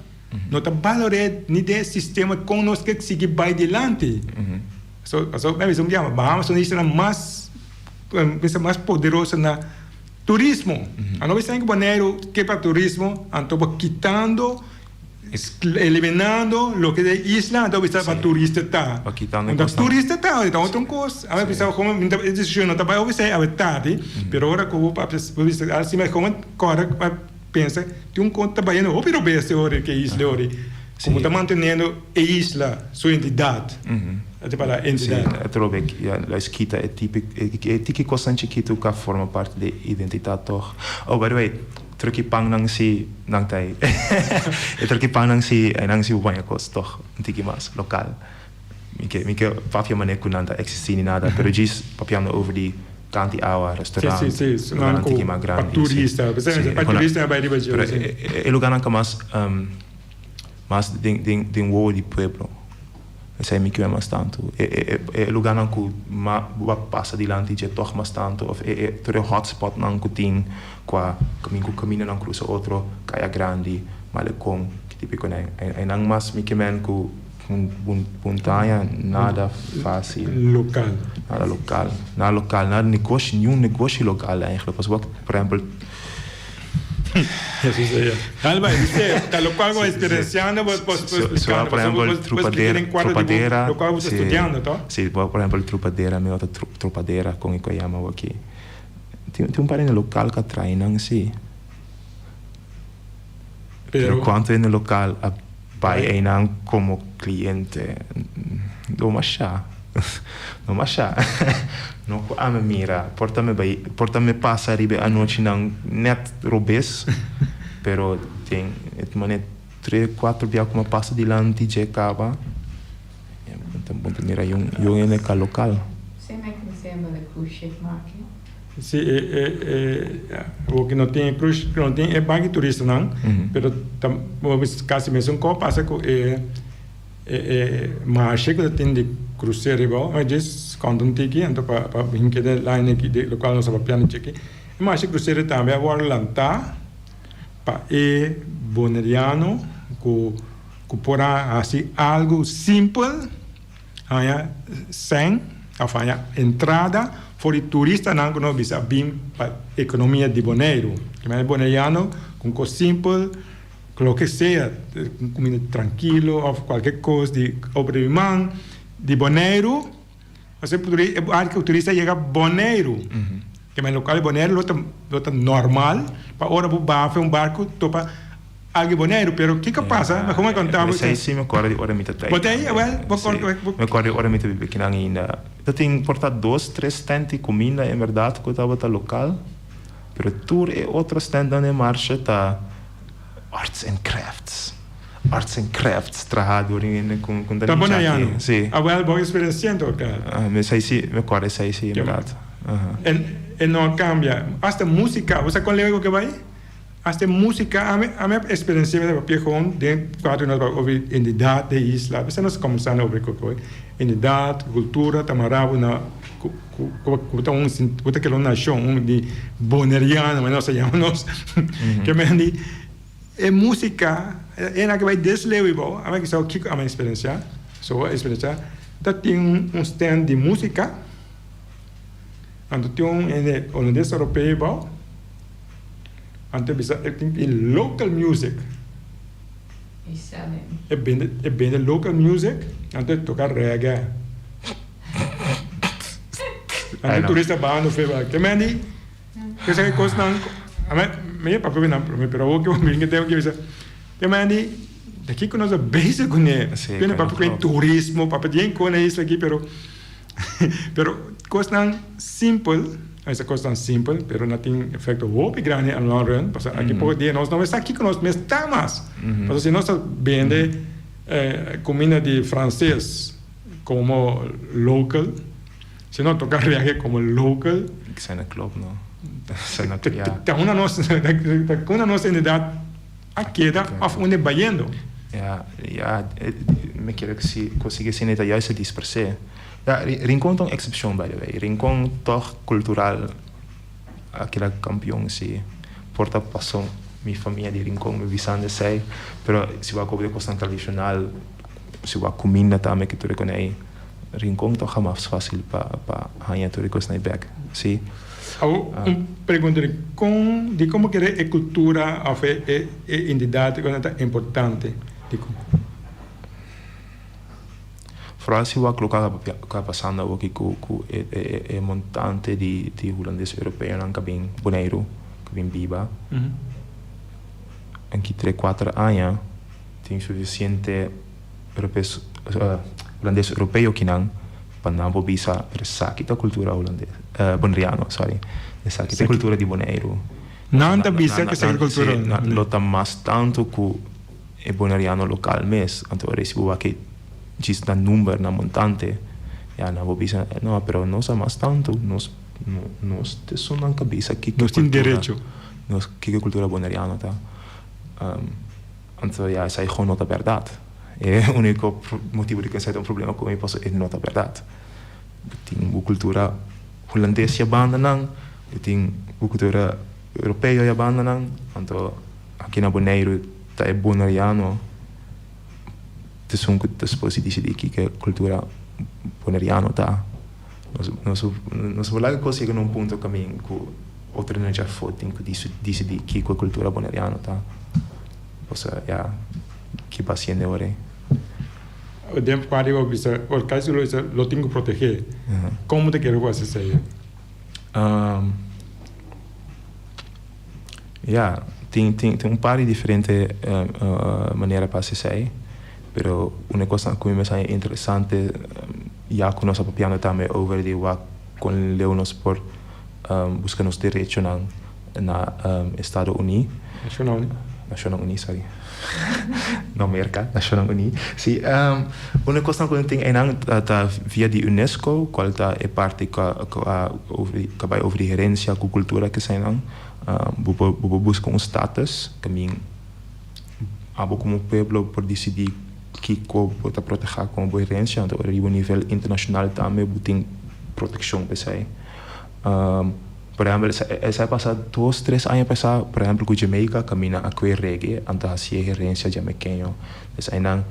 no ta balore ni den e sistema kon nos ke sigui bai dilanti. So pasobra mi a bisa un biaha Bahamas ta un isla mas bisa mas poderoso na turismo. Anto bo bisa ku Boneiru ke pa turismo anto bo kitando eliminando loke ta e isla anto bo bisa pa turista ta. Anto turista ta ta otro kos. A bisa komo e desishon no ta bai obi esei awe tardi pero ora ku bo papia bo bisa asina komo kòrda Pensa tin un kon ta bayendo hopi robes e ora ke isla e ora como ta manteniendo e isla su entidad ta para entidad. Si atrobe ya luis kita e tipo e tiki kosnan chikitu ka forma parti di identitat tog. Oh by the way truki pannan si nan ta ei e truki pannan si nan si bo baña kos tog un tiki mas lokal. Mi ke mi ke papia manera ku nan ta eksistí ni nada, pero djis papiando over di kanti awa, restaurant, Sí, sí, sí, lugarnan tiki mas pa grandi. turista, Sí, sí, pa turista bai riba dje, pero sí. e lugarnan ka mas mas den den den wowo di pueblo. Esei mi kier mas tantu. E e e lugarnan ku ma bo a pasa dilanti dje tòg mas tantu òf e e tur e hotspotnan ku tin kua kaminda ku kamindanan krusa otro, Kaya Grandi, Malekon, ki tipiko nan. Einan mas mi ke men ku Un montaña nada fácil. Local. Nada local. Nada local, nada negoshi, niun negoshi local eigenlijk. Pasobra wak, por ehempel. Eso seria. Alba, viste, ta locual bo experienciando, bo bo explicando, Por ehempel, trupadera, trupadera. Locual bo ta studiando, to? Si, por ehempel, trupadera, mi wak ta trupadera, con e yama awaki. Tin un par hende local ka trae nan, si. Pero cuanto hende local a bay eynan como cliente? No masha. No masha. No cu ami mira. Por ta mi bay, por ta mi pasa riba e anochinan net robes, pero den e mane tres, cuatro bia cu mi a pasa dilanti dje caba, bo ta mira yon hende ca local. Same I can say about the cruise ship market. Si e e e awor no tin e cruise no tin e banki turistanan pero ta casi mesun cos pasa cu e e e marshe cu ta tin di crucero riba mi djis conta un tiki anto pa pa bin keda e line aki di locual nos a papia di cheki e marshe crucero tambe a worde lanta pa e boneriano cu cu por a haci algo simpel. Haña sèn òf haña entrada for di turistanan ku nos bisa a bin pa ekonomia di Boneiru. Ke manera boneriano ku un kos simpel, ku loke sea, un kuminda trankilo òf kualke kos di obra di man di Boneiru, pasobra e turista yega Boneiru. Ke manera lokal di Boneiru lo ta lo ta normal pa ora bo baha un barku topa Algu Boneiru, pero kiko pasa? Mi komo konta bo. Esei si mi acorda di ora mi ta tei. Bo tei? Awel, bo konta. Mi acorda di ora mi ta biba kinan ainda. Ta tin por ta dos, tres stand di cuminda en berdad cu tabata local, pero tur e otro standnan den marshe ta arts and crafts, arts and crafts traha door di hende cu ta Ta nicha aki. Boneiano? Si. Awel, bo experiencia en todo caso. Esei si, mi acorda esei si en berdad. E no a cambia. Hasta musica, bo sa con leu cu bai? Hasta e música, ami ami a experiencia mi ta papia gewoon den cuadro nos papia over identidad den isla, mester nos comenzá na over cu identidad, cultura ta mara bo na cu cu cu ta un cu ta keda un nacion un di boneriano manera nos ta yama nos ke men di e música e nan ke bai des leu bo ami a kisa kiko ami a experiencia so a experiencia ta tin un stand di música anto tin un hende holandes europeo bo. Anto e bisa e tin e local music. E selling. E bende e bende local music anto e toca reggae. Anto e turista bahando fe ba ke meni kesa e kosnan. Mi a papia ku nan promé, pero awor ku mi bin ke bisa, te mandi ta kiko nos a bezig kuné? Bini papia ku e turismo, papia di hende na e isla aki, pero pero kosnan simpel, a kosnan simpel, pero nan tin efekto hopi grandi a long run, pasobra aki poko dia nos no sa kiko nos mes ta mas. Pasobra si nos ta bende kuminda di franses komo local, Si no toca reggae como local. Esei no klopt no. Ta unda nos ta unda nos identidad a keda of unda e bayendo. Ya, ya, mi kere si cu sigui asina ta juist a dispers'é. Ya, Rincon ta un excepcion by the way. Rincon toch cultural a keda campeon si. Por ta paso mi famia di Rincon mi bisando esei, pero si bo a koba di cosnan tradicional, si bo a cuminda tambe ki tur e con ei. Rincon ta mas fácil pa pa haña tur e kosnan ei bek, sí. Awor un pregunta di kon di komo kere e kultura òf e e e identidat ku nan ta importante di kon. Foral si wak loke a ka pasando awoki ku ku e e e montante di di hulandes europeonan ka bin Boneiru ka bin biba en ki tres kuater aña tin sufisiente Europees, hulandes europeo kinan pa nan por bisa pero esaki ta cultura hulandes, boneriano, sorry, esaki ta cultura di Boneiru. Nan ta bisa cu esaki ta cultura. Si, nan lo ta mas tanto cu e boneriano local mes, anto ora si bo wak e djis nan number, nan montante, ya nan por bisa no pero nos a mas tanto, nos nos ta esun nan cabeza kiko Nos tin derecho. Nos kiko cultura boneriano ta. Anto ya esei gewoon no ta bèrdat. E úniko motibu di ku esei ta un problema ku mi pasobra e no ta bèrdat. Bo tin bo kultura hulandes ya banda nan, bo tin bo kultura europeo ya banda nan. Anto aki na Boneiru ta e boneriano ta esun ku ta suposi disidí kiko e kultura boneriano ta. Nos nos nos por laga kos yega na un punto kamin ku otro hende djafó tin ku disidí kiko e kultura boneriano ta. Pasobra ya ki bo hasiendo e ora ei. Den parti bo bisa ora casi lo bisa lo tin ku protegé. Komo ta kere ku hasi esei? Ya, tin tin tin un par di diferente manera pa hasi esei, pero un e kosnan ku mi mes haña interesante ya ku nos a papiando tambe over di wak kon leu nos por buska nos derechonan na Estado Uní. Nashonnan Uní. Nashonnan Uní, sorry. No Merka, Nashonnan Uní. Sí, un e kosnan ku nan tin einan ta via di UNESCO, kual ta e parti ku a ku a bai over di herensia ku kultura keseinan. Bo por bo por buska un status kamin abo komo pueblo por disidí kiko bo ta protehá komo bo herensia. Anto ora riba un nivel internashonal tambe bo tin protekshon pa esei. Por ehèmpel, esei a pasa dos, tres aña pasá, por ehèmpel ku Jamaica kaminda a kue reggae anto hasi e herensia jamaikeño. Pues einan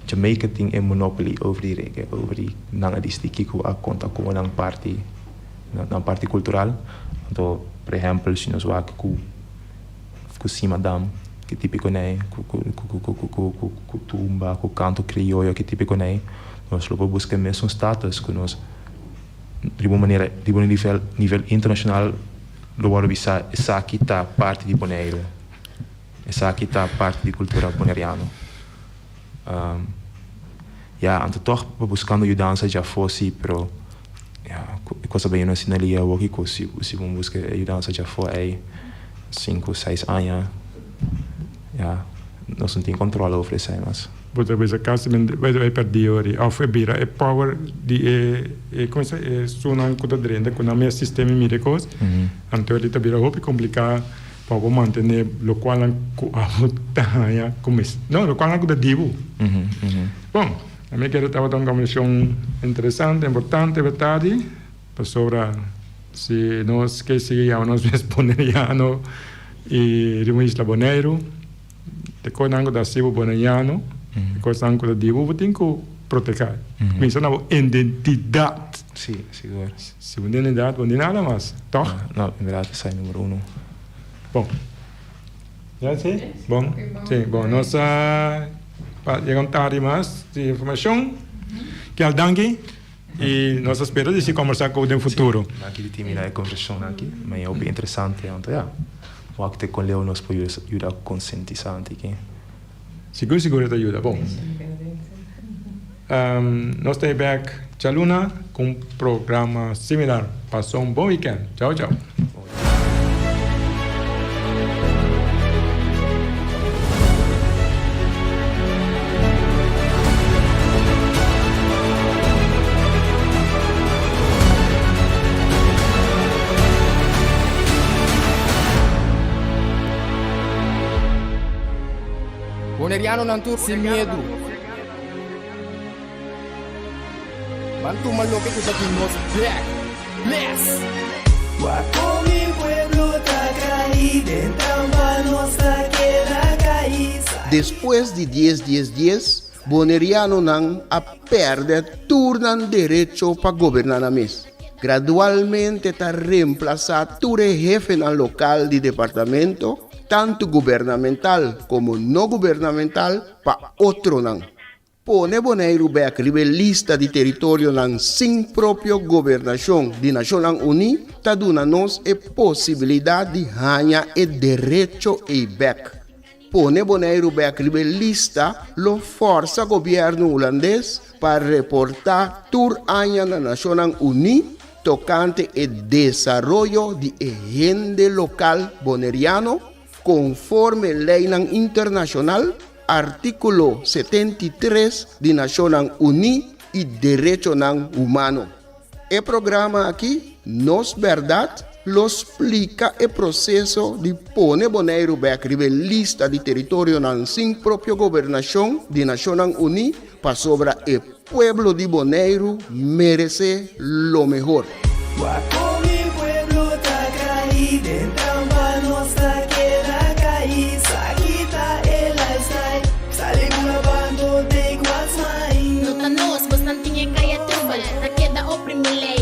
Jamaica tin e monopoly over di reggae, over di nan a disidí kiko a konta komo nan parti, nan parti kultural. Anto, por ehèmpel, si nos wak ku ku Simadam, ke típiko nei, ku ku ku ku ku ku tumba, ku kanto krioyo, ke típiko nei, nos lo por buska e mesun status ku nos. Riba un manera, riba un nivel, nivel internashonal lo wòrdu bisa esaki ta parti di Boneiru, esaki ta parti di kultura boneriano. Ya, anto tòg bo buskando yudansa djafó si, pero ya, e kos ta bayendo asina li awor kiko si si bo buska e yudansa djafó ei sinku, seis aña, ya, nos no tin kòntròl over esei mas. Bo ta bisa casi men bai perdi ori of e bira e power di e e como se e sunan cu ta drenta cu nan mes sistema y mira e cos anto ta bira hopi complica pa bo mantene locual nan cu abo ta haya cu mes no locual nan cu ta di bo bon ami kere tabata un conversacion interesante importante berdadi pasobra si nos ke sigui yama nos mes boneriano y riba un isla Boneiru. E kosnan ku ta hasi bo boneiano, e kosnan ku ta di bo, bo tin ku protegá. Kuminsá na bo identidat. Sí, sigur. Si bo no tin identidat, bo no tin nada mas, tòg? No, inderdat esei numero uno. Bon. Ya sí? Bon. Sí, bon. Nos a yega un tardi mas di informashon. Kial danki i nos ta spera di si kombersá ku bo den futuro. Sí, danki di tin mi na e kombersashon aki. Mi a hopi interesante, anto ya. Wak te kon leu nos por yuda konsientisá anti. Sigur sigur e ta yuda. Bon. Nos ta e bek djaluna ku un programa similar. Pasa un bon weekend. Chao chao. Bonerianonan tur sin miedu. Ban tuma loke ku ta di nos bek. Bless! Wak kon mi pueblo ta kai, den trampa nos ta keda kai. Despues di dies dies dies, Bonerianonan a pèrdè tur nan derecho pa goberná nan mes. Gradualmente ta remplasá tur e hefenan lokal di departamento, tantu gubernamental komo no gubernamental, pa otronan. Pone Boneiru bèk riba e lista di teritorionan sin propio gobernashon di Nashonnan Uní ta duna nos e posibilidat di haña e derecho ei bèk. Pone Boneiru bèk riba e lista lo fòrsa gobièrnu hulandes pa reportá tur aña na Nashonnan Uní tokante e desaroyo di e hende lokal boneriano konforme leinan internashonal, artíkulo 73 di Nashonnan Uní i derechonan humano. E programa aki, Nos Bèrdat, lo splika e proseso di pone Boneiru bèk riba e lista di teritorionan sin propio gobernashon di Nashonnan Uní pasobra e pueblo di Boneiru meresé lo mehor. Wak kon mi pueblo ta kai, den trampa nos ta keda kai, sa kita e lifestyle, sali bula bando take what's mine. No ta nos, bosnan tin e kaya trubel, ta keda oprimi lei.